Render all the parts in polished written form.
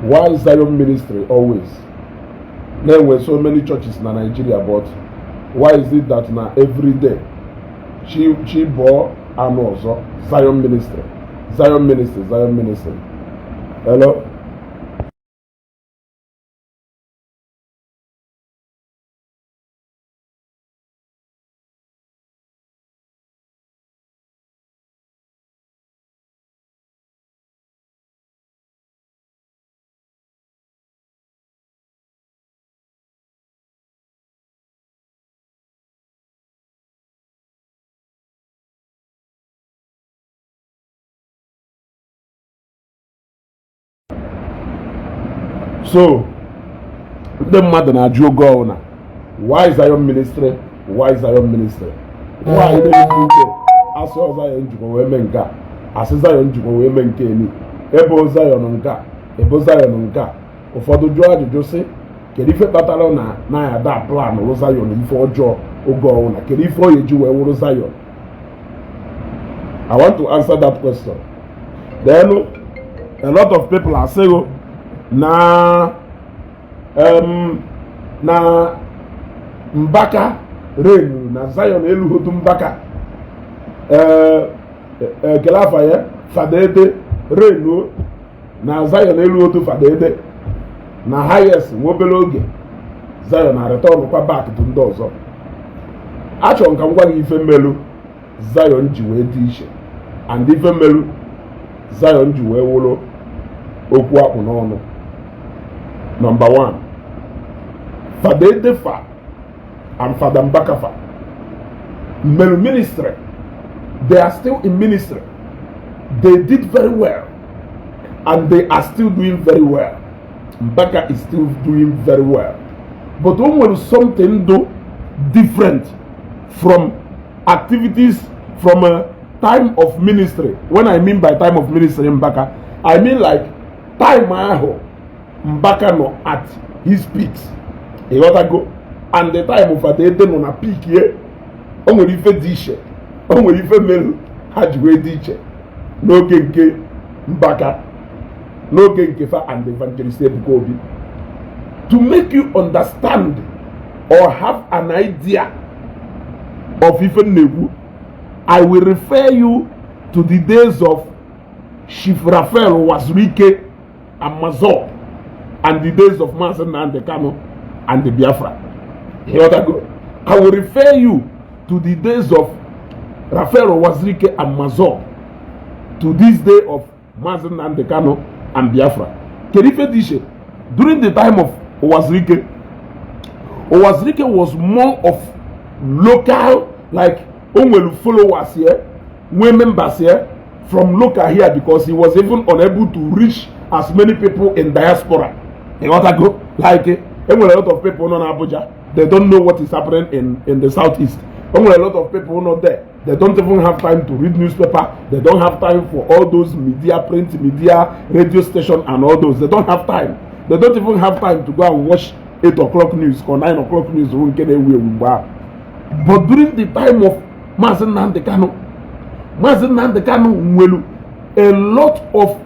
Why Zion Ministry always? Na-enwe so many churches na Nigeria, but why is it that na every day chi chi bọọ anụ ọzọ, Zion Ministry, Zion Ministry, Zion Ministry? Hello? So ndị mmadụ na-ajụ oge ọbụla, why Zion Ministry, why Zion Ministry, why? Na-ekwu uche asị ọ Zion jikwa wee mee nke a, asị Zion jikwa wee mee nke eni, ebo Zion nke a, ebo Zion nke a. Ụfọdụ jụọ ajụjụ sị, kedu ife kpatara na na ada plan rụ Zion ife ọjọọ oge ọbụla? Kedu ife ọ ga-eji wee wụrụ Zion? I want to answer that question. Then a lot of people are saying na Mbaka renu na Zion elughị Mbaka, ekele afa ya, Fada Ede renuo na Zion elughị Fada Ede na highest. Nwa obere oge, Zion na return kwa back to ndị ọzọ. Achọrọ m ka m gwa gị ife melu Zion ji wee dị iche and ife melu Zion ji wee wụrụ okwu akpụ n'ọnụ. Number one, Fada Edefa and Fada Mbakafa melu ministry. They are still in ministry. They did very well and they are still doing very well. Mbaka is still doing very well, but o nwere something do different from activities from a time of ministry. When I mean by time of ministry Mbaka, I mean like time ahụ Mbaka nọ at his peaks, ịghọtago, and the time Fada Ede nọ na peak ye. O nwere ife dị iche, o nwere ife mere ha ji wee dị iche n'oge nke Mbaka, n'oge nke fa and Evangelist Ebuka Obi. To make you understand or have an idea of ife m na-ekwu, I will refer you to the days of Chief Raphael Uwazuruike and MASSOB and the days of Mazi Nnamdi Kanu and the Biafra. Ịghọtago? I will refer you to the days of Raphael Uwazuruike and MASSOB to this day of Mazi Nnamdi Kanu and Biafra. Kedu ife dị iche? During the time of Uwazuruike, Uwazuruike was more of local, like o nwere followers here, nwee members here from local here, because he was even unable to reach as many people in diaspora. Ịghọtago? Like enwere a lot of people nọ n'Abuja, they don't know what is happening in the southeast. Enwere a lot of people nọ there, they don't even have time to read newspaper. They don't have time for all those media, print media, radio station and all those. They don't have time. They don't even have time to go and watch 8 o'clock news or 9 o'clock news bụ nke na-ewu ewu mgbe ahụ. But during the time of Maazị Nnamdi Kanu, Maazị Nnamdi Kanu nwere a lot of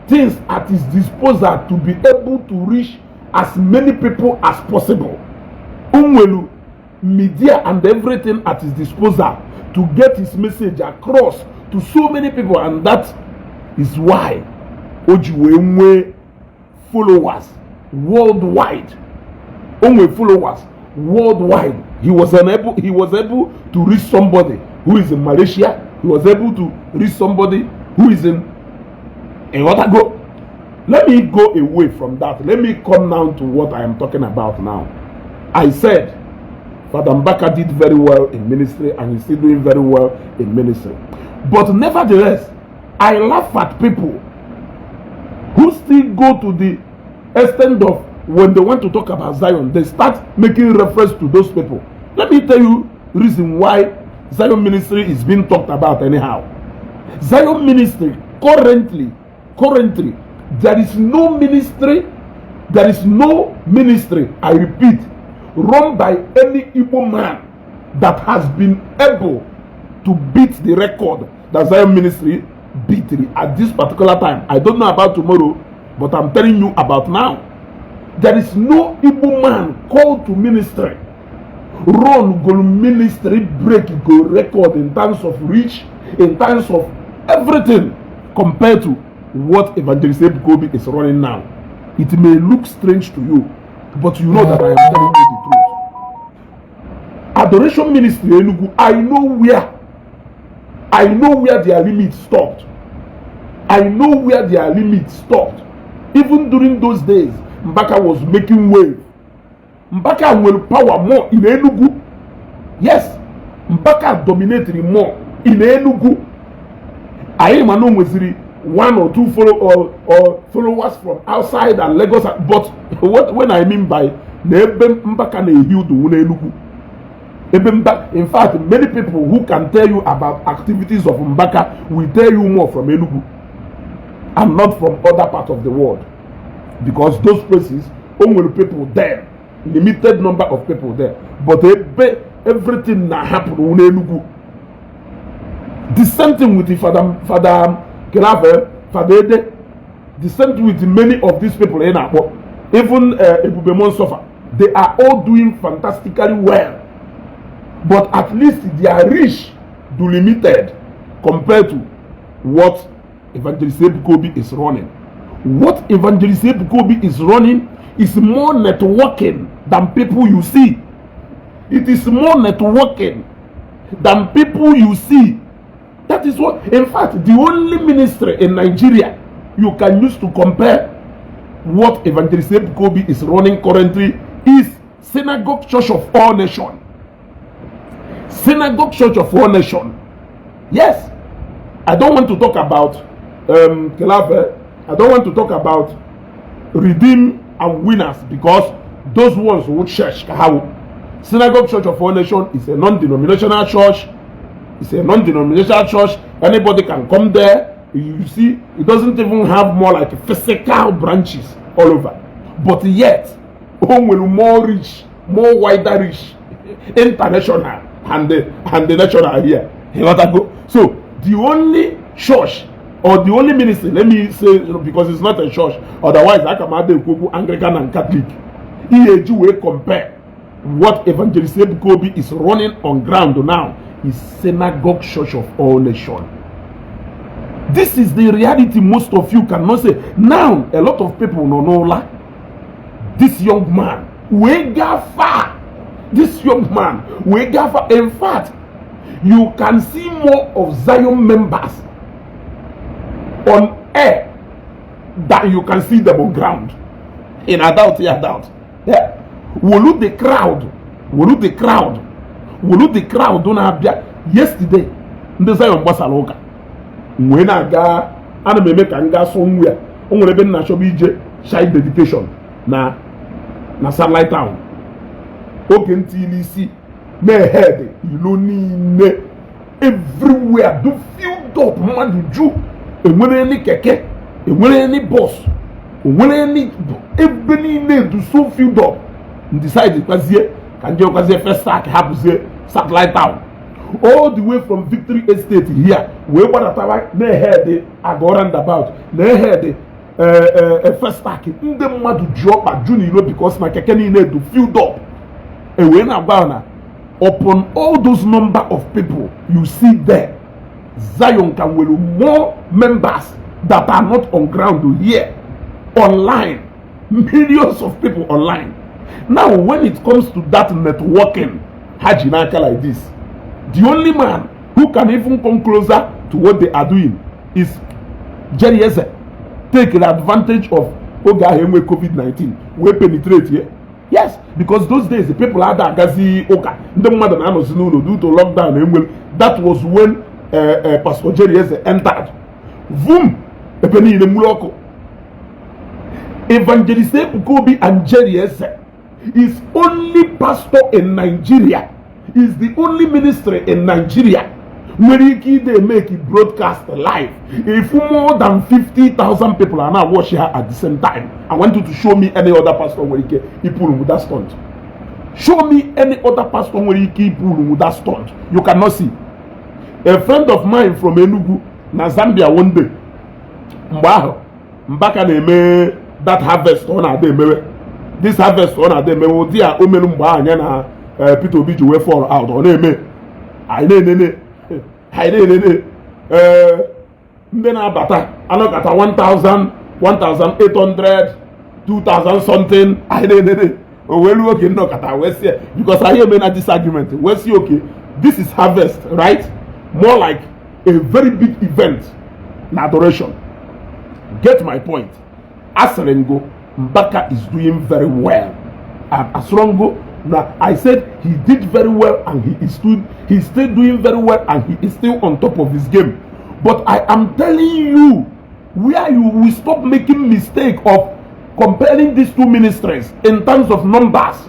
things at his disposal to be able to reach as many people as possible. O nwere media and everything at his disposal to get his message across to so many people, and that is why o ji wee nwee followers worldwide. O nwee followers worldwide. He was able to reach somebody who is in Malaysia. He was able to reach somebody who is in, ịghọtago? Let me go away from that. Let me come now to what I am talking about now. I said Father Mbaka did very well in ministry and he's still doing very well in ministry, but nevertheless, I laugh at people who still go to the extent of when they want to talk about Zion, they start making reference to those people. Let me tell you reason why Zion Ministry is being talked about anyhow. Zion Ministry currently, there is no ministry, there is no ministry, I repeat, run by any Igbo man that has been able to beat the record that Zion Ministry beat at this particular time. I don't know about tomorrow. But I'm telling you about now. There is no Igbo man called to ministry run go ministry, break go record in terms of reach, in terms of everything, compared to what Evangelist Ebuka Obi is running now. It may look strange to you, but you know that I am telling you the truth. Adoration Ministry Enugu, I know where their limit stopped. I know where their limit stopped. Even during those days Mbaka was making wave, Mbaka nwere power more in Enugu. Yes, Mbaka dominated more in Enugu. Anyị ma na o nweziri one or two follow or followers from outside and Lagos, but what when I mean by na ebe Mbaka na-ehi udu n'Enugu, ebe Mba, in fact, many people who can tell you about activities of Mbaka will tell you more from Enugu and not from other parts of the world, because those places, o nwere people there, limited number of people there, but ebe everything na happen n'Enugu. The same thing with the Father Kelave, Father Ede. The same thing with many of these people ị na-akpọ, even Ebube Monsofa. They are all doing fantastically well, but at least their reach do limited compared to what Evangelist Ebuka Obi is running. What Evangelist Ebuka Obi is running is more networking than people you see. It is more networking than people you see. That is what, in fact, the only ministry in Nigeria you can use to compare what Evangelist Ebuka Obi is running currently is Synagogue Church of All Nation. Synagogue Church of All Nation. Yes, I don't want to talk about Kelave. I don't want to talk about Redeem and Winners, because those ones who church how Synagogue Church of All Nation is a non-denominational church. It's a non-denominational church. Anybody can come there. You see, it doesn't even have more like physical branches all over, but yet home will more reach, more wider reach, international and the national here. You got to go. So the only church or the only ministry, let me say, because it's not a church, otherwise aka m ada ekwu okwu Anglican and Catholic, ihe eji wee compare what Evangelist Ebuka Obi is running on ground now is Synagogue Church of All Nation. This is the reality most of you cannot say. Now a lot of people nọ n'ụla. This young man wee gaa far. This young man wee gaa far. In fact, you can see more of Zion members on air than you can see them on ground. In adult, yeah, adult, yeah. Wolu the crowd, wolu the crowd, wolu the crowd na-abịa. Yesterday ndị Zion gbasara ụka wee na-aga, ana m eme ka m gaa somewhere. O nwere ebe m na-achọba ije child dedication na Satellite Town. Oge ntị n'isi na-ehed ilo niile, everywhere do filled up, mmadụ ju. Enwere any keke, enwere any bus, onwere any, ebe niile do so filled up. M decide kwazie ka nje kwazie Festac, hapụzie Satellite Town, all the way from Victory Estate here wee gbadatawa na-ehed Ago roundabout, na-ehed Festac. Ndị mmadụ ji ọkpa ju n'ilo because na keke niile do filled up. E wee na-agwa na upon all those number of people you see there, Zion can nwere more members that are not on ground here, online, millions of people online. Now, when it comes to that networking ha ji n'aka like this, the only man who can even come closer to what they are doing is Jerry Eze. Take the advantage of oge ahụ enwe COVID-19 wee penetrate here. Yes, because those days the people ada agazi ụka, ndị mmadụ na-anọzi n'ụlọ due to lockdown enwere. That was when Pastor Jerry Eze entered. Vum, ebe niile mmiri ọkụ. Evangelist Ebuka Obi and Jerry Eze is only pastor in Nigeria, is the only ministry in Nigeria nwere ike ide make broadcast live if more than 50,000 people are now watching her at the same time. I want you to show me any other pastor nwere ike ipull with that stunt. Show me any other pastor nwere ike ipull with that stunt. You cannot see. A friend of mine from Enugu na Zambia, one day mgbe ahụ Mbaka na-eme that harvest ọ na-ada emewe, this harvest ọ na-ada emewe, ụdị a o merụ mgbe ahụ anya na Peter Obi ji wee fall out. Ọ na-eme, anyị na-enene, anyị na-enene. Ee, ndị na-abata anọkata 1000, 1800, 2000 something. Anyị na-enene. O wee ruo oge nnọkọta wee sị, because anyị eme na this argument, wee sị, "Okay, this is harvest, right? More like a very big event na adoration." Get my point? Asịrị ngo Mbaka is doing very well, and asọrọ na I said he did very well and he is still doing very well and he is still on top of his game. But I am telling you where you will stop making mistake of comparing these two ministries in terms of numbers.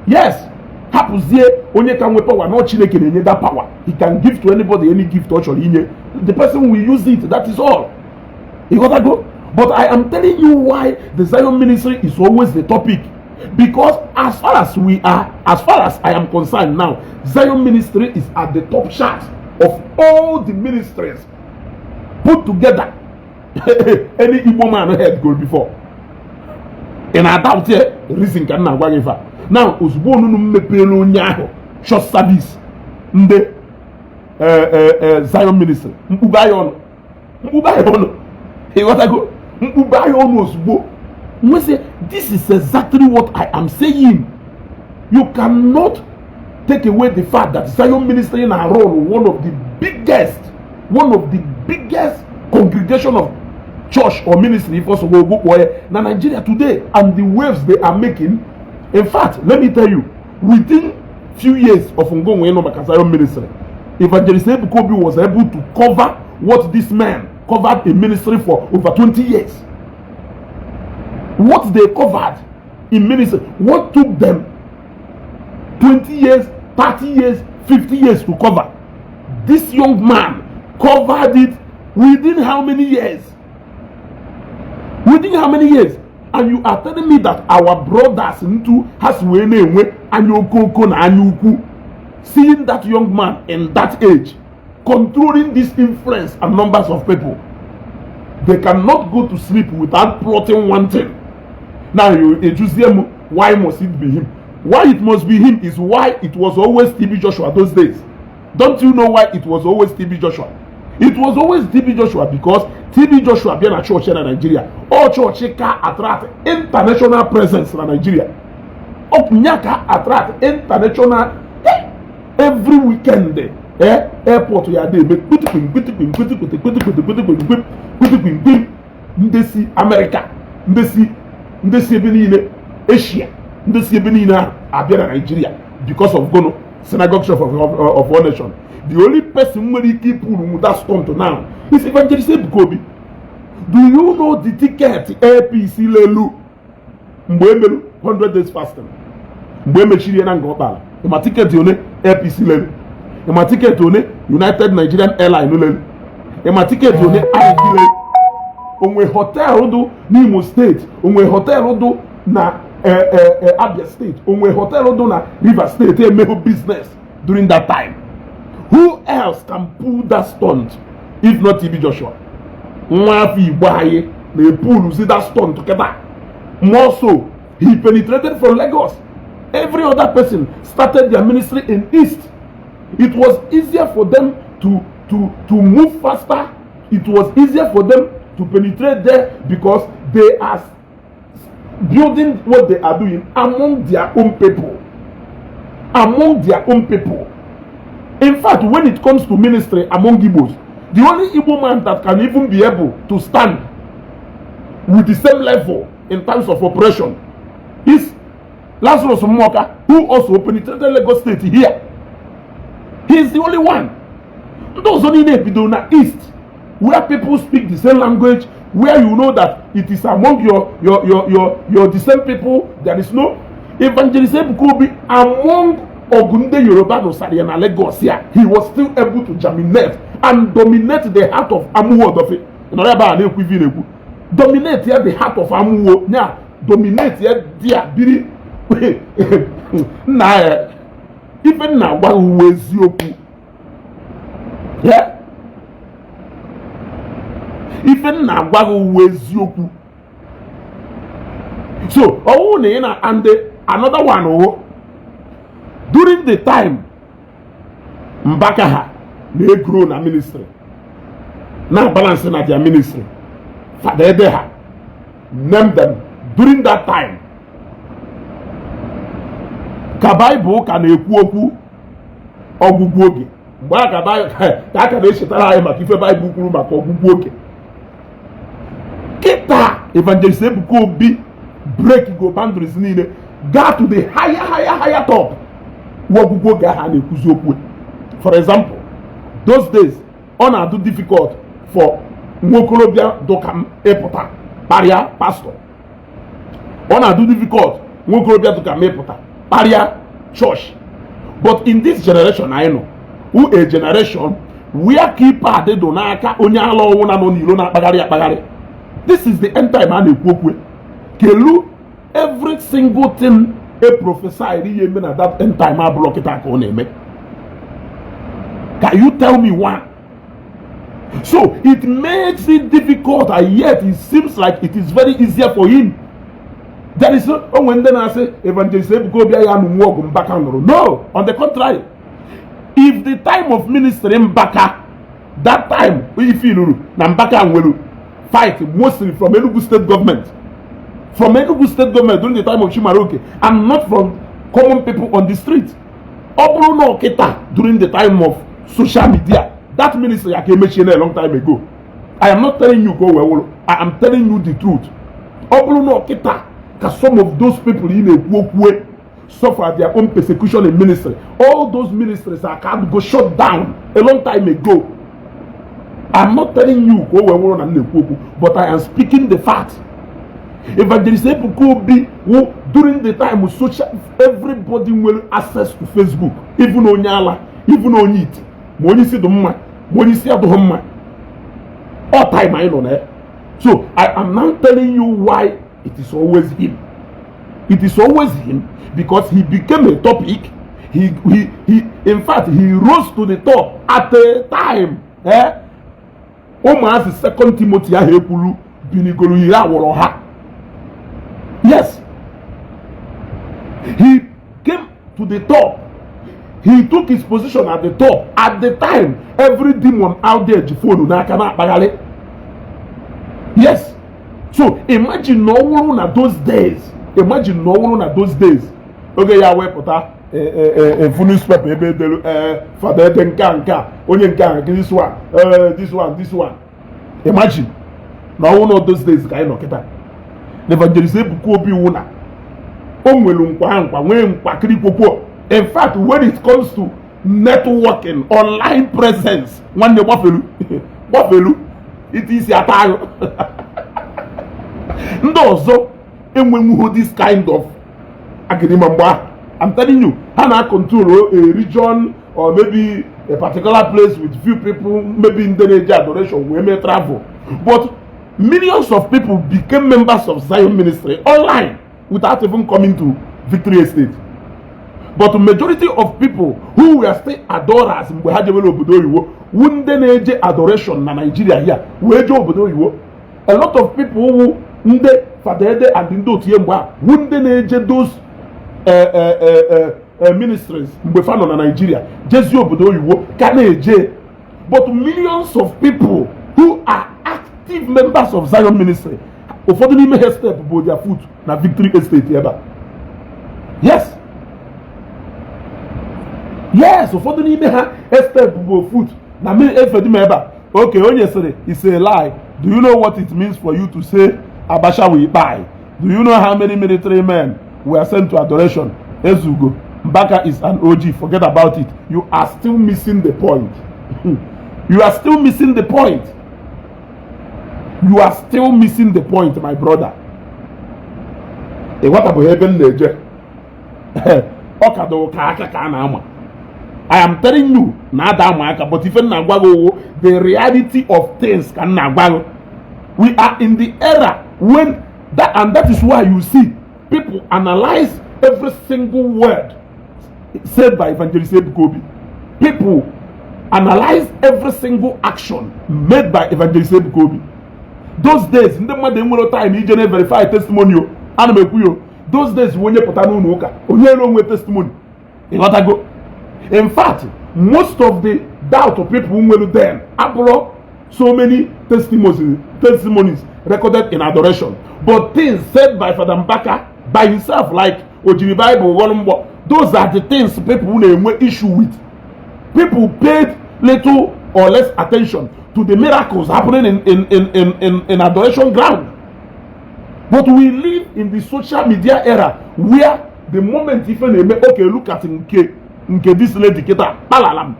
Yes, hapụzie onye ka nwe power na Chineke na-enye that power. He can give to anybody any gift ọ chọrọ inye. The person will use it, that is all. You got to go. But I am telling you why the Zion ministry is always the topic, because as far as I am concerned now, Zion ministry is at the top chart of all the ministries put together any Igbo man heard go before. Ị na-doubt here reason ka m na-agwa gị fa now. Ozugbo onunu m mepere onye ahụ church service ndị Zion ministry, mkpube ya ọnụ, mkpube ya ọnụ. Ịghọtago? Mkpube ya ọnụ ozugbo nwesị, this is exactly what I am saying. You cannot take away the fact that Zion ministry na run one of the biggest congregation of church or ministry, if also go go na Nigeria today, and the waves they are making. In fact, let me tell you, within few years of ngonwe ịnọ maka Zion ministry, Evangelist Ebuka Obi was able to cover what this man covered in ministry for over 20 years. What they covered in ministry, what took them 20 years, 30 years, 50 years to cover, this young man covered it within how many years? Within how many years? And you are telling me that our brothers ntu ha si wee na-enwe anya okoko na anya ukwu, seeing that young man in that age controlling this influence and numbers of people, they cannot go to sleep without plotting one thing. Now you ejuzie m, why must it be him? Why it must be him is why it was always TB Joshua those days. Don't you know why it was always TB Joshua? It was always TB Joshua because TB Joshua bịa na chọọchị na Nigeria, ọ chọọchị ka attract international presence na Nigeria. Ọ ka attract international. Every weekend, airport ya dị eme kpitikpim kpitikpim kpitikpim kpitikpim kpitikpim kpitikpim kpim. Ndị si Amerịka, ndị si ebe niile, Asia, ndị si ebe niile ahụ abịa na Nigeria because of gono Synagogue Church of All Nation. The only person nwere ike ịpụrụ that stunt now is Evangelist Ebuka Obi. Do you know the ticket APC lelu mgbe emelu 100 days fasting, mgbe emechiri ya na Nga Ọkpala? Ịma ticket one APC lelu? Ịma ticket one United Nigerian Airline lelu? Ịma ticket one IB lelu? Onwe hotel dụ n'Imo Steeti, onwe hotel dụ na Abia Steeti, onwe hotel dụ na Rivers Steeti emeghe business during that time? Who else can pull that stunt if not TB Joshua? Nwa afọ Igbo anyị na-epuluzi that stunt kịta. More so, he penetrated from Lagos. Every other person started their ministry in East. It was easier for them to move faster. It was easier for them to penetrate there because they are building what they are doing among their own people, among their own people. In fact, when it comes to ministry among Igbos, the only Igbo man that can even be able to stand with the same level in terms of operation is Lazarus Muoka, who also penetrated Lagos State here. He is the only one. Ndị ọzọ niile ebido na East, where people speak the same language, where you know that it is among your the same people. There is no Evangelist Ebuka Obi among Ogunde Yoruba nụsara ya na Lagos ya. He was still able to germinate and dominate the heart of Amuwo Odofin. Nọrọ ebe a na-ekwu ife na-ekwu, dominate ya, the heart of Amuwo nya, dominate ya dia biri nna ya. Ife nna agwa gị uwe eziokwu ya. Ife m na-agwa gị uwe eziokwu. So ọwụ na ị na and another one wụ during the time Mbaka ha na-egrow na ministry, na balance na their ministry, Fada Ede ha, name them. During that time ka Baịbụl ka na-ekwu okwu ọgwụgwụ oge, mgbe a ka ka a ka na-echetara anyị maka ife Baịbụl kwuru maka ọgwụgwụ oge. Kịta Evangelist Ebuka Obi break go boundaries niile, gaa to the higher, higher, higher top. Ọgwụgwụ oge ahụ a na-ekwuzi okwu, for example, those days ọ na-adụ difficult for nwokorobịa dụka m ịpụta kparịa pastọ. Ọ na-adụ difficult nwokorobịa dụka m ịpụta kparịa church. But in this generation anyị nọ, who a generation where keypad dị n'aka onye ala ọnwụ na nọ n'ilo na-akpagharị akpagharị. This is the end time a na-ekwu okwu. Kelu every single thing a prophesied ihe eme na that end time abụrụ kịta ka ọ na-eme? Can you tell me one? So it makes it difficult, and yet it seems like it is very easier for him. There is onwe ndị na-asị Evangelist Ebuka Obi ya nụ ọgụ Mbaka nụrụ. No, on the contrary, if the time of ministry Mbaka, that time ife lụrụ na Mbaka nwere fight mostly from Enugu State government, from Enugu State government during the time of Chimaroke, and not from common people on the street. Ọ bụrụ na ọkịta during the time of social media, that ministry aka emechie a long time ago. I am not telling you go wee wụrụ, I am telling you the truth. Ọ bụrụ na ọkịta ka some of those people ị na-ekwu okwu suffer their own persecution in ministry, all those ministries are can go shut down a long time ago. I'm not telling you ka o wee wụrụ na m na-ekwu okwu, but I am speaking the fact. Evangelist Ebuka Obi wụ during the time social, everybody nwere access to Facebook, even onye ala, even onye iti, ma onye isi dị mma, ma onye isi adịghị mma. All time anyị nọ na ya. So I am now telling you why it is always him. It is always him because he became a topic. He in fact, he rose to the top at a time, eh? Ụmụazị Second Timothy ahụ ekwuru binigoro yiri awọrọ ha. Yes, he came to the top. He took his position at the top at the time every demon out there ji phone n'aka na-akpagharị. Yes, so imagine na ọ wụrụ na those days, imagine na ọ wụrụ na those days oge ya wepụta efu newspaper ebe edelu Fada Ede nke a, nke a, onye nke a, this one, this one, this one. Imagine na ọ wụrụ na those days ka anyị nọ kịta. Evangelist Ebuka Obi wụ na o nwere nkwa nkwa nwee nkwakịrị kwokwo. In fact, when it comes to networking, online presence, nwanne, gbafelu gbafelu ite isi ata ahụ. Ndị ọzọ enwenwuho this kind of agịrịma mgbe ahụ. I'm telling you, ha na control a region or maybe a particular place with few people, maybe ndị na-eji adoration wee mee travel, but millions of people became members of Zion Ministry online without even coming to Victory Estate. But majority of people who were still adorers mgbe ha jebere obodo oyibo wu ndị na-eje adoration na Nigeria here wee jee obodo oyibo. A lot of people wu ndị Fada Ede and ndị otu ya mgbe a wu ndị na-eje those ministries mgbe fa nọ na Nigeria jezie obodo oyibo ka na-eje. But millions of people who are active members of Zion Ministry, ụfọdụ n'ime ha step bụ their foot na Victory Estate ebe a. Yes, ụfọdụ n'ime ha step bụ foot na efedum ebe a. Okay, onye sịrị it's a lie. Do you know what it means for you to say Abacha will kpai? Do you know how many military men were sent to adoration? Ezugo, Mbaka is an OG. Forget about it. You are still missing the point. You are still missing the point. You are still missing the point, my brother. Ị ghọtabụghị ebe m na-eje. Ọ ka dị ụka aka ka a na-ama. I am telling you na ada ama aka, but ife m na-agwa gị owo the reality of things ka m na-agwa gị. We are in the era when that, and that is why you see people analyze every single word said by Evangelist Ebuka Obi. People analyze every single action made by Evangelist Ebuka Obi. Those days, ndị mmadụ enwere time ije na verify testimony o. Ana m ekwu yo, those days, onye pụta n'ụlọ ụka, onye ere onwe testimony, ịghọtago? In fact, most of the doubt people nwere then abụrụ so many testimonies recorded in adoration, but things said by Father Mbaka by himself, like ojiri Bible ghọrọ mgbọ. Those are the things people na-enwe issue with. People paid little or less attention to the miracles happening in adoration ground. But we live in the social media era where the moment ife na-eme, okay, look at nke this lady kịta kpalala m,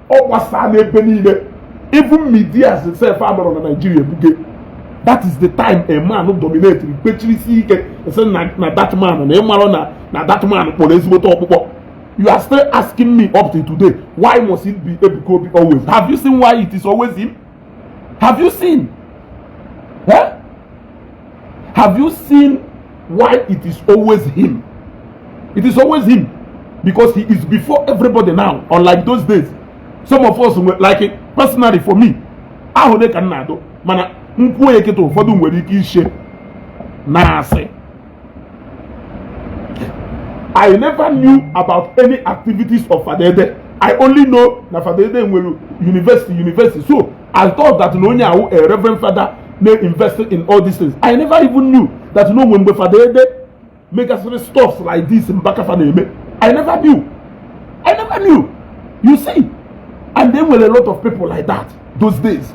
ọ gbasaa n'ebe niile. Even media sef anọrọ na Nigeria ebuge. That is the time a man dominate, kpechirisi ike sị na that man na ịmarụ na that man kpọrọ ezigbote ọkpụkpọ. You are still asking me up to today, why must it be Ebuka Obi always? Have you seen why it is always him? Have you seen, eh? Have you seen why it is always him? It is always him because he is before everybody now, unlike those days. Some of us were like, personally for me, ahụ dị ka m na-adụ, mana nkwuo ya kịta, ụfọdụ nwere ike ishe na-asị I never knew about any activities of Fadede. I only know na Fadede nwere university. So I thought that na onye ahụ, a reverend father, na-invest in all these things. I never even knew that no mgbe Fadede megasịrị stuffs like this Mbaka fa na-eme. I never knew. I never knew. You see? And there were a lot of people like that those days.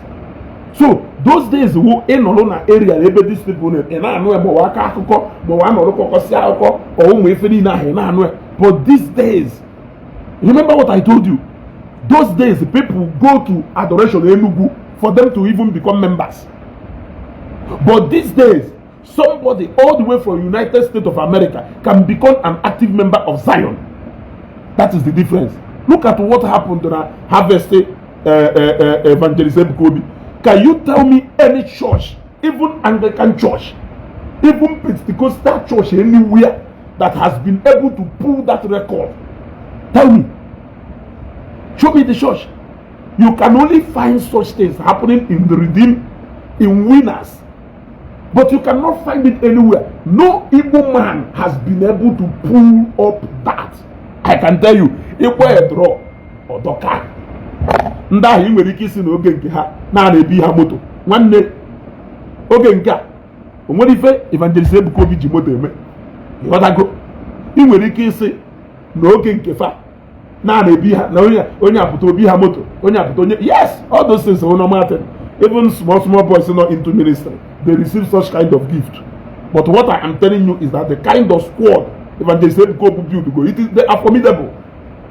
So those days wo ịnọrọ na area ebe these people na ị na-anụ ya, ma ọ aka akụkọ, ma ọ anọrọ kọkọsị akụkọ, ọ ụmụ ife niile ahụ ị na-anụ ya. But these days, remember what I told you, those days people go to adoration Enugu for them to even become members. But these days, somebody all the way from United States of America can become an active member of Zion. That is the difference. Look at what happened to the Harvest Evangelist Ebuka Obi. Can you tell me any church, even Anglican church, even Pentecostal church anywhere that has been able to pull that record? Tell me. Show me the church. You can only find such things happening in the Redeem, in Winners, but you cannot find it anywhere. No Igbo man has been able to pull up that. I can tell you, ịkpọ draw ọdọka ndị ahụ, ị nwere ike isi na oge nke ha na ebi ha moto. Nwanne, oge nke a, o nwere ife Evangelist Ebuka Obi ji moto eme? Ịghọtago? Ị nwere ike isi na oge nke fa na ebi ha na onye apụta obi ha moto, onye apụta onye. Yes, all those things are normal thing. Even small small boys not into ministry, they receive such kind of gift. But what I am telling you is that the kind of squad Evangelist Ebuka Obi build go, it is, they are formidable.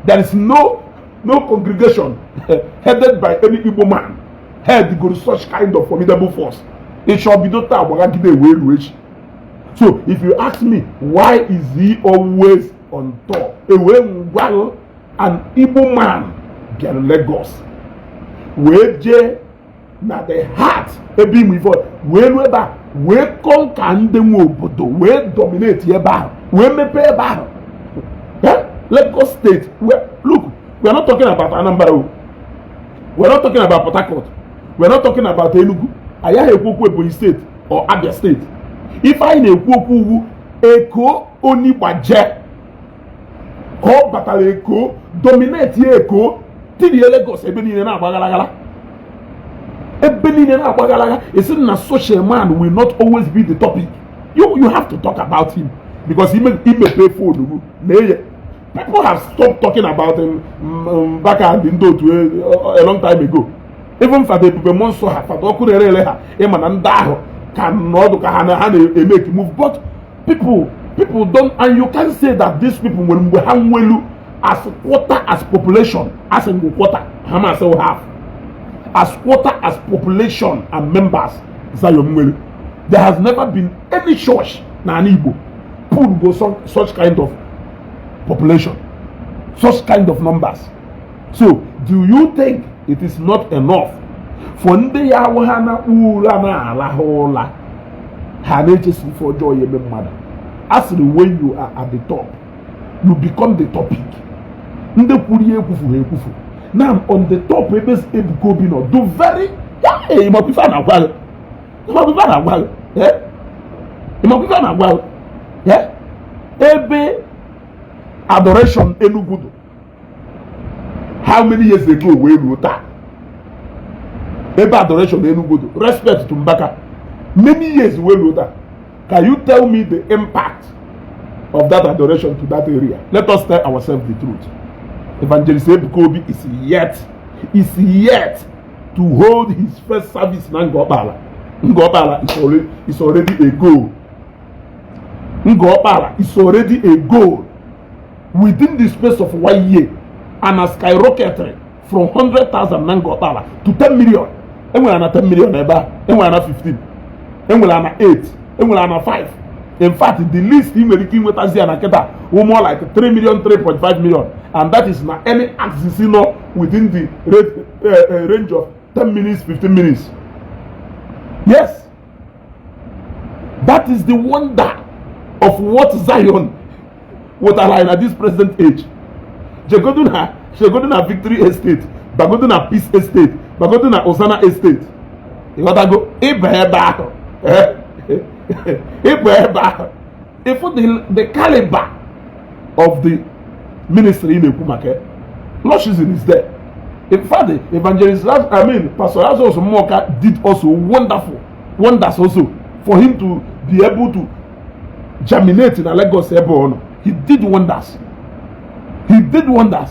There is no congregation headed by any Igbo man head go such kind of formidable force. Ịchọ bido taa gbagagide wee ruo echi. So if you ask me why is he always on top, ewee ngwa, an Igbo man bịara Lagos wee jee na the heart ebe imo ife wee ruo ebe a, wee conquer ndị nwe obodo, wee dominate ebe ahụ, wee mepee ebe ahụ. Yeah? Lagos State, look, we are not talking about Anambra o. We are not talking about Port Harcourt. We are not talking about Enugu. Anyị aghị ekwu okwu Ebonyi State or Abia State. Ife anyị na-ekwu okwu ugwu, Eko Onigbaje, ka ọ batara Eko, dominate ya Eko, tirie Lagos, ebe niile na-agba gara, ebe niile na-agba gara. Esi na such a man will not always be the topic. You have to talk about him because imepe phone na eye. People have stopped talking about him back and ndị otu a long time ago. Even Fada Ebube Muonso ha, Fada ọkụ na-ere ere ha, ịma na ndị ahụ ka nọdụ ka ha na-emeke move. But people don't, and you can say that these people nwere mgbe ha nwelu as quarter as population, as in quarter ha ma say half as quarter as population and members Zion nwere. There has never been any church na ala Igbo pull go such kind of population, such kind of numbers. So do you think it is not enough for ndị ya awụ ha na ụra na-alahụ ụla, ha na-echesi ife ọjọọ ya eme mmadụ? A sịrị, when you are at the top, you become the topic. Ndị kwuru ya ekwufu ha ekwufu. Now on the top, ebe Ebuka Obi nọ do very ya, makwa ife a na-agwa gị. Ịmakwa ife a na-agwa gị? Eh? Ịmakwa ife a na-agwa gị? Eh? Ebe Adoration Enugu dị how many years ago wee ruo taa, ebe Adoration Enugu dị, respect to Mbaka, many years wee ruo taa, can you tell me the impact of that adoration to that area? Let us tell ourselves the truth. Evangelist Ebuka Obi is yet to hold his first service na Ngọkpala. Ngọkpala is already a goal. Ngọkpala is already a goal. Within the space of one year and a skyrocketed from 100,000 na Ngọkpala to 10 million. Enwere na 10 million ebe a, enwere na 15, enwere na 8, enwere na 5. In fact, the least ị nwere ike inwetazi ya na kịta wụ more like 3 million, 3.5 million, and that is na any axis nọ within the range of 10 minutes, 15 minutes. Yes, that is the wonder of what Zion wetara na this present age. Jegodu na Victory Estate, bagodu na Peace Estate, bagodu na Osana Estate. Ịghọtago? Ịba ebe ahụ, ịba ebe ahụ, ịfụ the caliber of the ministry ị na-ekwu maka ya. Loshism is there. In fact, Evangelist, I mean, Pastor Lazarus Muoka did also wonderful wonders also for him to be able to germinate na Lagos ebe ọ nọ. He did wonders, he did wonders,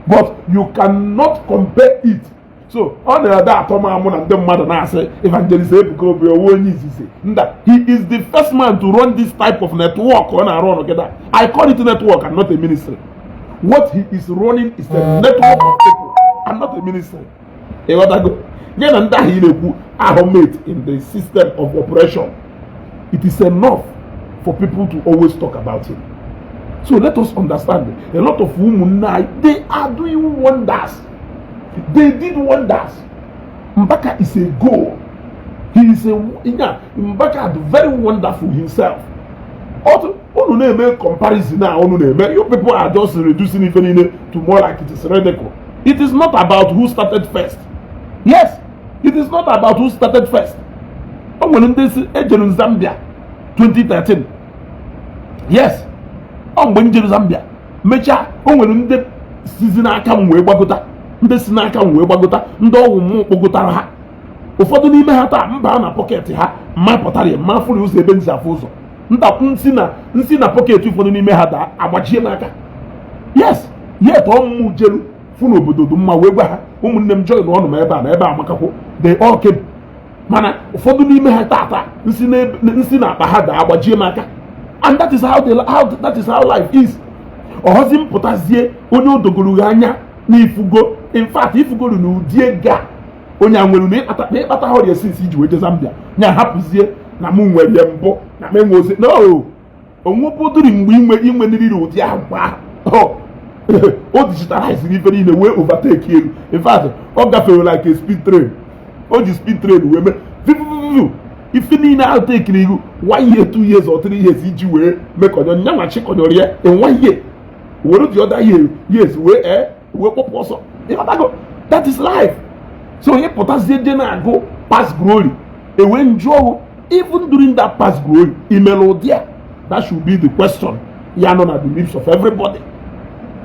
but you cannot compare it. So ọ na-ede atọ m amụ na ndị mmadụ na-asị Evangelist Ebuka Obi owu onye izizi nda. He is the first man to run this type of network ọ na-arụ ọrụ kịta. I call it network and not a ministry. What he is running is a network of people and not a ministry. Ịghọtago? Ya na ndị ahụ ị na-ekwu ahụ mate in the system of operation, it is enough for people to always talk about him. So let us understand, a lot of ụmụnne anyị, they are doing wonders, they did wonders. Mbaka is a goal. He is a, yeah, Mbaka is very wonderful himself. Otu unu na-eme comparison na unu na-eme, you people are just reducing ife niile to more like it is ridicule. It is not about who started first. Yes, it is not about who started first. O nwere ndị si ejere Zambia 2013. Yes, ọ mgbe m jere Zambia mechaa, o nwere ndị sizi n'aka m wee gbagota, ndị si n'aka m wee gbagota, ndị ọgwụ m kpogotara ha. Ụfọdụ n'ime ha taa mba na pocket ha mma pụtara ya mma fụrụ ụzọ ebe nzi afụ ụzọ nta nsi na pocket ụfọdụ n'ime ha daa agbajie n'aka. Yes, yet ọmụmụ jeru fụ n'obodo dị mma wee gwa ha, "Ụmụnne m, join ọnụ m ebe a na ebe a amakakwo." They all came. Mana ụfọdụ n'ime ha tata nsi na akpa ha daa agbajie m aka. And that is how life is. Ọhọzi mpụtazie onye odogoro gị anya na ifugo, in fact, ifugoro na ụdị ego a onye a nwere na ịkpata ha ọrịa since iji wee je Zambia nya hapụzie na mụ nwere ya mbụ na m enwe ozi no onweboduri mgbe inwe nriri ụdị ahụ mgbe ahụ o digitalize ife niile wee overtake elu. In fact, ọ gafere like a speed train. O ji speed train wee mee vivivivi ife niile ahụ tekiri ihu one year, 2 years or 3 years iji wee mekọnyọ nyanwa chịkọnyọrọ ya in one year, were the other years wee wee kpọpụ ọsọ. Ịghọtago? That is life. So onye pụtazie je na-agụ past glory ewee njụọ, even during that past glory, imere ụdị a? That should be the question ya nọ na the lips of everybody.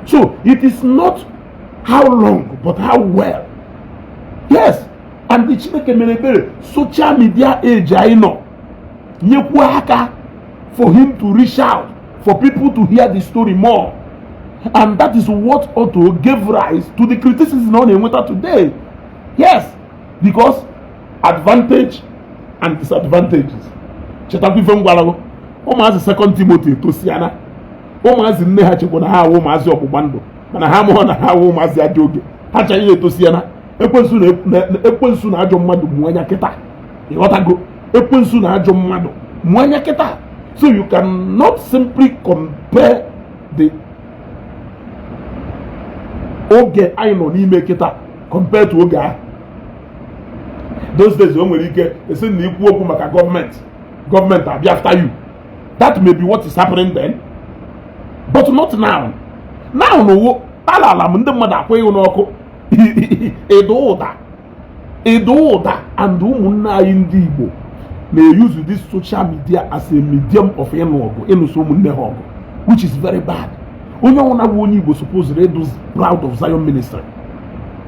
So it is not how long but how well. Yes, and the Chineke mere ebere, social media age anyị nọ nyekwuo aka for him to reach out, for people to hear the story more, and that is what also gave rise to the criticism ọ na-enweta today. Yes, because advantage and disadvantages. Chetakwa ife m gwara gị, ụmụazị Second Timothy etosiana, ụmụazị nne ha chekwa na ha awụ ụmụazị ọgbụgba ndụ, mana ha amụghọ na ha awụ ụmụazị ajọ oge ha chaghị etosiana. Ekwensu na ajọ mmadụ mụ anya kịta. Ịghọtago? Ekwensu na ajọ mmadụ mụ anya kịta. So you cannot simply compare the oge anyị nọ n'ime kịta compared to oge ahụ. Those days, o nwere ike esi na ikwu okwu maka gọọmenti, gọọmenti abịa after you. That may be what is happening then, but not now. Now n'owo alala m ndị mmadụ akwa ịhụ n'ọkụ ịdụ ụda. Ịda ụda and ụmụnne anyị ndị Igbo na-use this social media as a medium of ịnụ ọgụ, ịnụso ụmụnne ha ọgụ, which is very bad. Onye ọwụna bụ onye Igbo supposed ịdụ proud of Zion Ministry.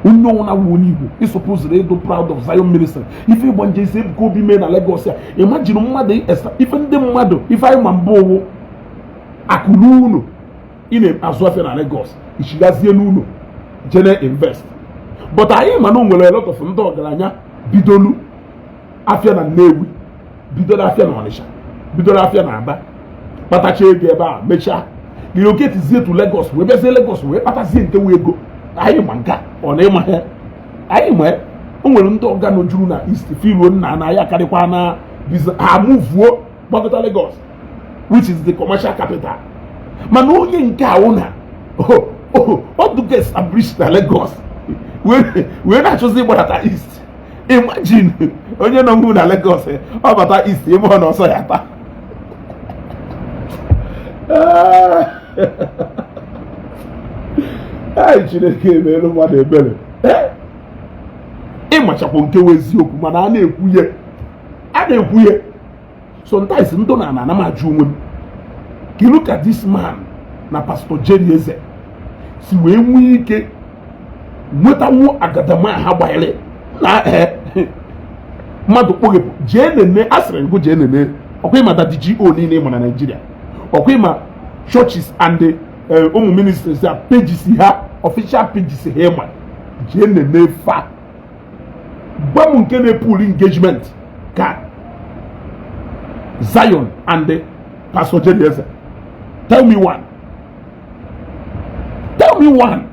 Onye ọwụna bụ onye Igbo ị supposed ịdụ proud of Zion Ministry. Ife Evangelist Ebuka Obi mee na Lagos ya, imagine mmadụ ife ndị mmadụ ife anyị ma mbụ owu akụrụ unu. Ị na-azụ afịa na Lagos, ichigazie n'ụlọ jene invest, but anyị ma na o nwere a lot of ndị ọgaranya bidolu afịa na Nnewi, bidoro afịa na Ọnịsha, bidoro afịa na Aba, kpatacha ego ebe a, mechaa relocate to Lagos, wee bịazie Lagos wee kpatazie nke wee ego. Anyị ma nke a, ọ na ịma ha anyị ma o nwere ndị ọga nọ juru na East filuo nna na ya karịkwa na ha muvuo gbagota Lagos, which is the commercial capital. Mana onye nke ahụ na ọ duga establish na Lagos wee na-achọzi ịgbadata East. Imagine onye nọ nwu na Lagos, ọ bata East, ime ọ na ọsọ ya taa. Anyị Chineke emeelu mmadụ ebere. Ịmachakwa nke wụ eziokwu, mana a na-ekwuye a na-ekwuye. Sometimes ndụ na ana m ajụ onwe m, ka look at this man na Pastor Jerry Eze si wee nwee ike nwetanwu agadama ha gbanyere na mmadụ kpoghepụ. Jee nene, asịrị ngụ, jee nene ọkwa ịma Daddy GO niile ịma na Nigeria, ọkwa ịma churches and ụmụ ministries a, pages ha, official pages ha ịma. Jee nene fa, gwa m nke na-epuli engagement ka Zion and the Pastor Jerry Eze. Tell me one, tell me one.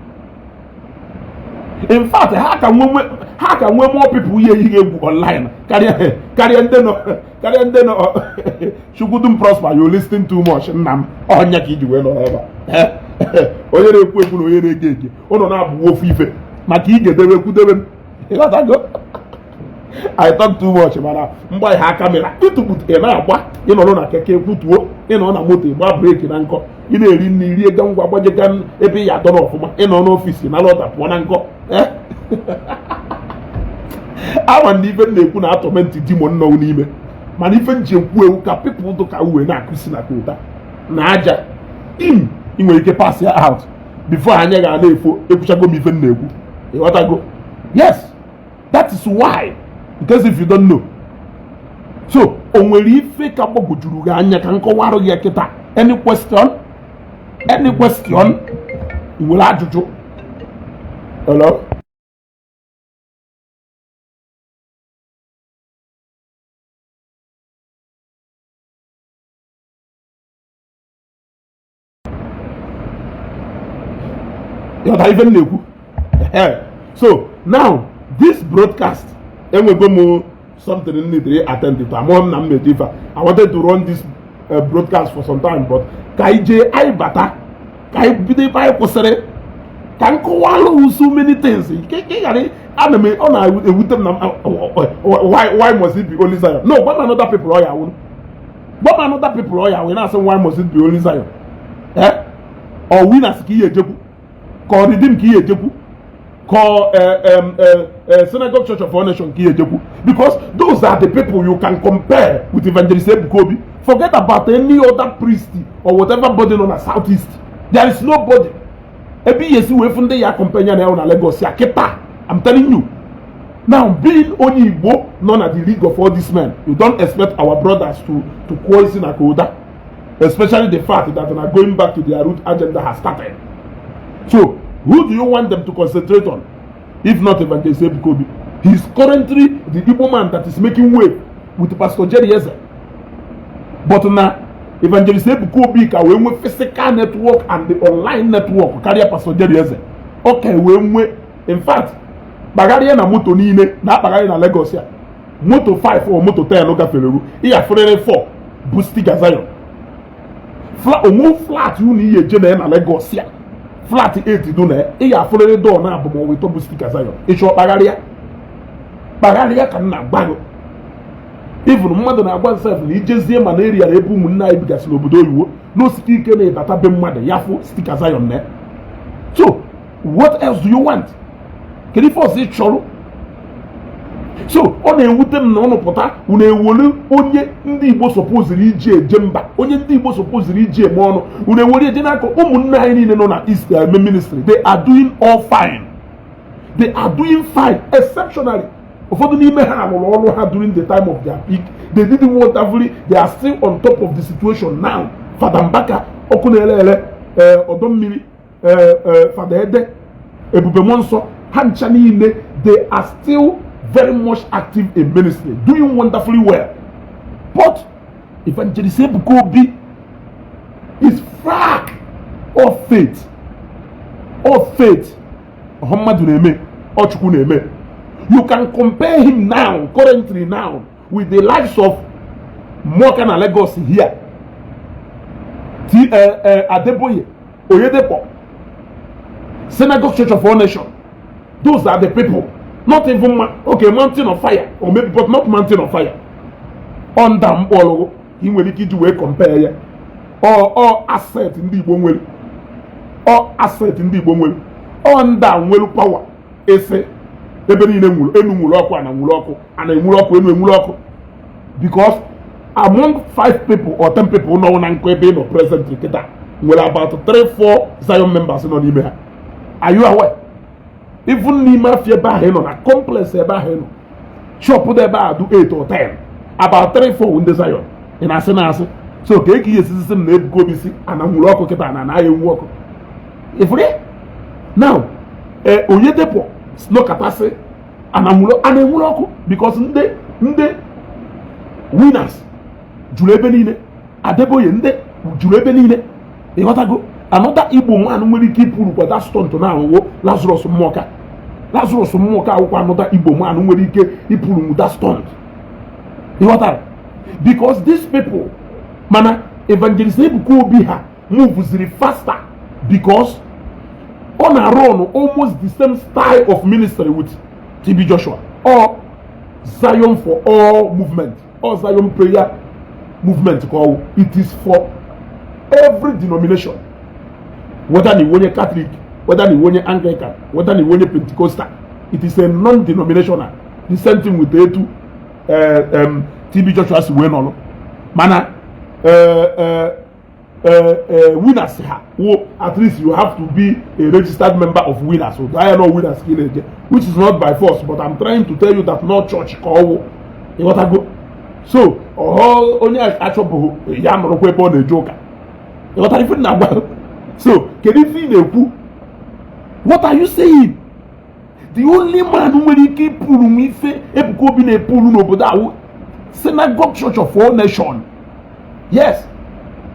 In fact, ha ka nwee more people ihe eyighị egwu online karịa ndị nọ. Chukwudum Prosper, you listen too much. Nna m, ọnya ka iji wee nọ ebe a. Onye na-ekwu ekwu na onye na-ege ege ụnọ na-abụwa ofu ife maka igedebe kwudebe m. Ịghọtago? I talk too much, mana mgba ha camera ịtụkpụt ị na-agba, ịnọrọ na keke kwutuo, ịnọ na moto ịgba brake na nkọ, ị na-eri nri rie ga ngwa gbajega ebe ị ya adọrọ ọfụma, ịnọ n'office na lọta pụọ na nkọ. Ama na ife m na-ekwu na atorment demon nọ n'ime, mana ife m ji ekwu ewu ka people dụ ka uwe na-akụsi na kota na aja im ị nwere ike pass ya out before anya ga na-efo. Ekwuchago m ife m na-ekwu, ịghọtago? Yes, that is why, in case if you don't know. So o nwere ife ka gbagwojuru gị anya ka nkọwarụ gị kịta? Any question? Any question? Ị nwere ajụjụ? Hello? Ịghọtara ife m na-ekwu? So now this broadcast, enwego m something need to attend to. Amụọ m na m medu ife. I wanted to run this broadcast for some time, but ka anyị jee, anyị bata, ka anyị bido ebe anyị kwụsịrị, ka m kọwalụ so many things ka ị ghara. Ana m ọ na-ewute m na why must it be only Zion? No, gwa m another people ọ ya wụ. Gwa m another people ọ ya wụ. Na-asị, why must it be only Zion? Eh, ọ Winners ka ihe ejekwu, ka ọ Redeem ka ihe ejekwu, ka ọ Synagogue Church of All Nations ka ihe ejekwu? Because those are the people you can compare with Evangelist Ebuka Obi. Forget about any other priest or whatever body nọ na Southeast. There is nobody ebe ihe esi wee fụ ndị ya compare ya na ya na Lagos ya kịta. I'm telling you now, being onye Igbo nọ na the league of all these men, you don't expect our brothers to kwuo isi na koda, especially the fact that na going back to their root agenda has started. So who do you want them to concentrate on if not Evangelist Ebuka Obi? He is currently the Igbo man that is making way with Pastor Jerry Eze, but na Evangelist Ebuka Obi ka wee nwee physical network and the online network karịa Pastor Jerry Eze. Ọ ka wee nwee, in fact, kpagharịa na moto niile na-akpagharị na Lagos ya, moto 5 or moto 10 gafere ru ịyafurịrị 4 bụ sticker Zion. Onwe flat unu ihe eje na ya na Lagos ya, flat 8 dị na ya, ị ga-afụrịrị door na abụ ma ọ bụ ịtọ bụ sticker Zion. Ịchọ kpagharịa, kpagharịa ka m na-agba gị. Even mmadụ na-agwa nsef na ijezie ma na eriara ebe ụmụnne anyị bigasị n'obodo oyibo n'osike ike na ịbata be mmadụ ya fụ sticker Zion na ya. So what else do you want? Kedu ife ọzọ ị chọrọ? So ọ na-ewute m na ụnụ pụta, unu ewere onye ndị Igbo supposeziri iji eje mba, onye ndị Igbo supposeziri iji eme ọnụ, unu ewere eje n'aka ụmụnne anyị niile nọ na East eme ministry. They are doing all fine, they are doing fine exceptionally. Ụfọdụ n'ime ha rụrụ ọrụ ha during the time of their peak. They did it wonderfully. They are still on top of the situation now. Fada Mbaka, ọkụ na-ere ere, ọdọ mmiri, Fada Ede, Ebube Mmụọ Nsọ, ha ncha niile, they are still very much active in ministry, doing wonderfully well. But Evangelist Ebuka Obi is far off faith, off faith. Ọha mmadụ na-eme, ọ Chukwu na-eme. You can compare him now, currently now, with the likes of Moka na Lagos here, T Adeboye, Oyedepo, Synagogue Church of All Nations. Those are the people. Not even okay, Mountain of Fire or maybe, but not Mountain of Fire under mkpọrọgwụ. Ị nwere ike iji wee compare ya. Ọ asset ndị Igbo nwere, ọ asset ndị Igbo nwere, ọ ndị a nwere power ese ebe niile nwuru enu nwuru ọkụ, ana nwuru ọkụ, ana enwuru ọkụ, enu enwuru ọkụ, because among five people or 10 people nọ na nkụ ebe ị nọ presently kịta, nwere about three, four Zion members nọ n'ime ha. Are you aware? Even n'ime afịa ebe ahụ ị nọ, na complex ebe ahụ ị nọ, shop dị ebe a do 8 or 10, about 3, 4 ndị Zion. Ị na-asị na-asị so ka eke ihe esisi m na Ebuka Obi si ana nwuru ọkụ kịta na anaghị enwu ọkụ ifuru ya now. Ee, Oyedepo nọkatasị ana nwuru, ana enwuru ọkụ, because ndị Winners juru ebe niile, Adeboye, ndị juru ebe niile. Ịghọtago? Another Igbo man nwere ike ịpụrụ kwa that stunt na ahụwo Lazarus Mmụọka. Lazarus Mmụọka awụkwa another Igbo man nwere ike ịpụrụ that stunt. Ịghọtara? Because these people, mana Evangelist Ebuka Obi ha move faster because ọ na-run almost the same style of ministry with TB Joshua or Zion for All movement or Zion prayer movement ka ọ. It is for every denomination, whether na iwu onye Catholic, whether na iwu onye Anglican, whether na iwu onye Pentecostal. It is a non-denominational. The same thing with etu TB Joshua si wee nọrọ, mana Winners ha wo, at least you have to be a registered member of Winners. So I know Winners ka ị na-eje, which is not by force, but I'm trying to tell you that no church ka ọwụ. Ịghọtago? So ọhọ onye achọbụghị ya nọrọkwa ebe ọ na-eje ụka. Ịghọtara ife m na-agwa? So kedu ife ị na-ekwu? What are you saying? The only man nwere ike ịpụrụ m ife Ebuka Obi na-epuru n'obodo ahụ, Synagogue Church of All Nation, yes,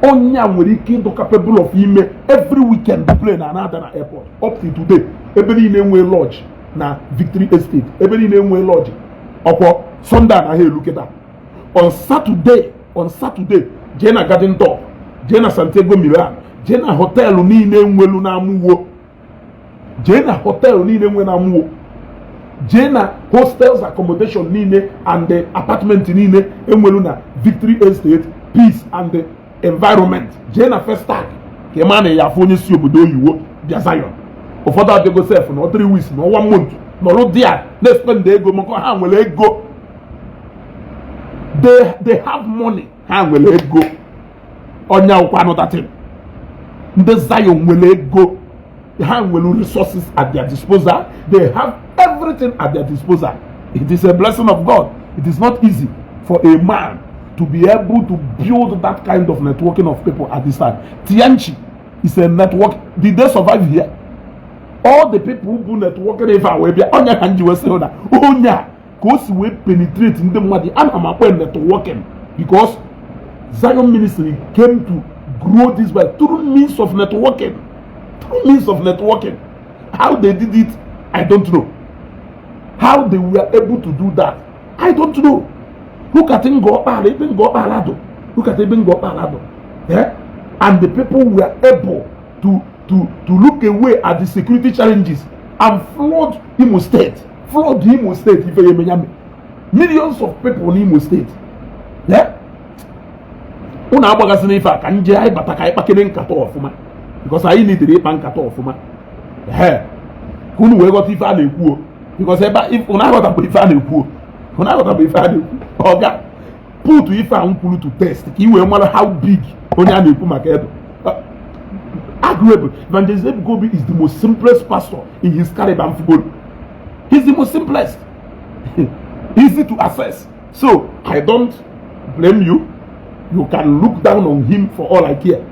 onye a nwere ike ịdụ capable of ime every weekend plane na anada na airport. Up to today, ebe niile nwee lodge na Victory Estate, ebe niile nwee lodge, ọkwọ Sunday anaghị elu kịta. On Saturday, on Saturday, jee na Garden Top, jee na Santiago Milan, jee na họteelụ niile nwelu na Amụwo, jee na họteelụ niile nwe na Amụwo, jee na hostels accommodation niile and the apartment niile enwelu na Victory Estate, Peace and the Environment, jee na Festac, ka ị maa na ya afụ onye si obodo oyiwo bịa Zion. Ụfọdụ abịago sef na 3 weeks na one month nọrọ di a na-espend ego, maka ha nwere ego. They have money, ha nwere ego. Ọnya ụkwa another thing, ndị Zion nwere ego, ha nwere resources at their disposal. They have everything at their disposal. It is a blessing of God. It is not easy for a man to be able to build that kind of networking of people at this time. Tianchi is a network. Did they survive here? All the people who networking ife a wee bịa, onye ka m ji wee sị na onye a ka o si wee penetrate ndị mmadụ, ana m akpọ networking, because Zion ministry came to grow this by through means of networking, through means of networking. How they did it, I don't know. How they were able to do that, I don't know. Look at Ngokpala, ebe Ngokpala do. Look at ebe Ngokpala do, yeah? And the people were able to look away at the security challenges and flood Imo State, flood Imo State. Ife yemenyame, millions of people in Imo State, yeah? Unu agbagasị n'ife a ka nje anyị bata ka anyị kpakere nkata ọfụma, because anyị nidere ịkpa nkata ọfụma, ee, ka unu wee ghọta ife a na-ekwu o, because ebe unu aghọtapụrụ ife a na-ekwu o. Hụ na aghọta bụ ife a na-ekwu. Ọga put ife a m kwuru to test ka ị wee mara how big onye a na-ekwu maka edo. Agreeable. Evangelist Ebuka Obi is the most simplest pastor in his caliber m fugoro. He's the most simplest, easy to access. So I don't blame you. You can look down on him for all I care.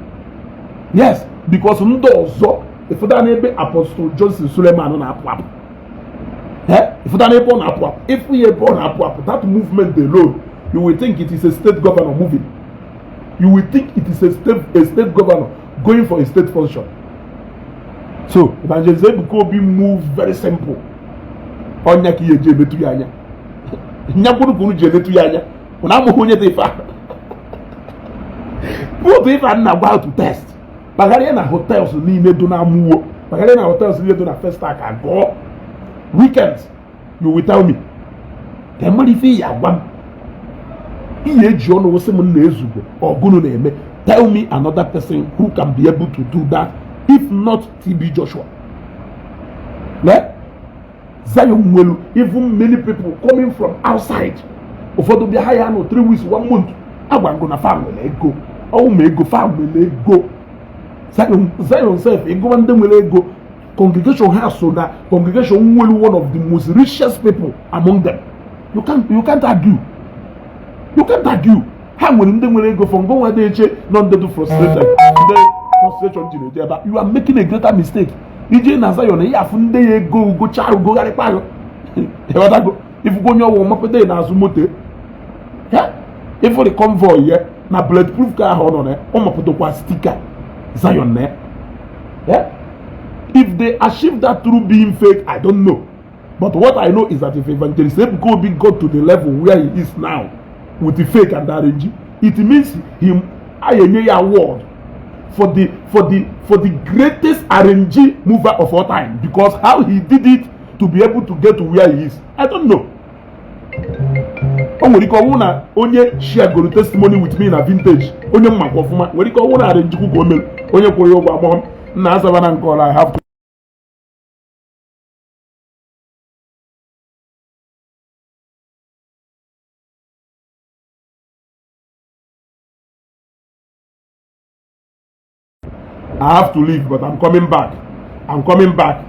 Yes, because ndị ọzọ ịfụta n'ebe Apostle Johnson Suleman na-apụ apụ, ịfụta n'ebe ọ na-apụ apụ, ịfụ ya ebe ọ na-apụ apụ, that movement alone, you will think it is a state governor moving. You will think it is a state governor going for a state function. So Evangelist Ebuka Obi move very simple. Ọnya ka ihe eji emetụ ya anya, nyakwuru ka unu ji emetụ ya anya, unu amụghị onye dị ife ahụ. Put ife a nna gwa to test. Kpagharịa na hotels niile dị na Amuwo, kpagharịa na hotels niile dị na Festac, agụọ weekends, you will tell me ka enwere ife iyi agwa m ihe eji ọnụ wụsị m na ezugo ọgụnụ na-eme. Tell me another person who can be able to do that if not TB Joshua. Le Zion nwelu even many people coming from outside. Ụfọdụ bịa, ha ya nọ 3 weeks, one month. Agwa ngụ na fa nwere ego, ọwụ ma ego, fa nwere ego. Zion, Zion sef, ịgụwa ndị nwere ego, congregation ha so na congregation nwere one of the most richest people among them. You can't argue, you can't argue. Ha nwere ndị nwere ego. For ngụnwa dị eche nọ ndị dị frustrated, ndị frustration jiri eje ebe a, you are making a greater mistake. Ije na Zion, ya afụ ndị ya ego ugocha ugogharịkwa gị, ịghọtago? Ifugo onye ọwụ mapụta n'azụ moto ya, ịfụ the convoy ya na bulletproof car ahụ ọ nọ na ya, ọ mapụtakwa sticker Zion na ya. If they achieve that through being fake, I don't know, but what I know is that if Evangelist Ebuka Obi got to the level where he is now with the fake and arrange, it means him ayenye ya award for the greatest arrange mover of all time, because how he did it to be able to get to where he is, I don't know. O nwere ike ọnwụ na onye share testimony with me na vintage, onye mmakwa ọfụma, nwere ike ọnwụ na arrange ka o mere onye kwụrụ ya ụgwọ agbọghọ nna asaba na nke ọla. I have to I have to leave, but I'm coming back. I'm coming back.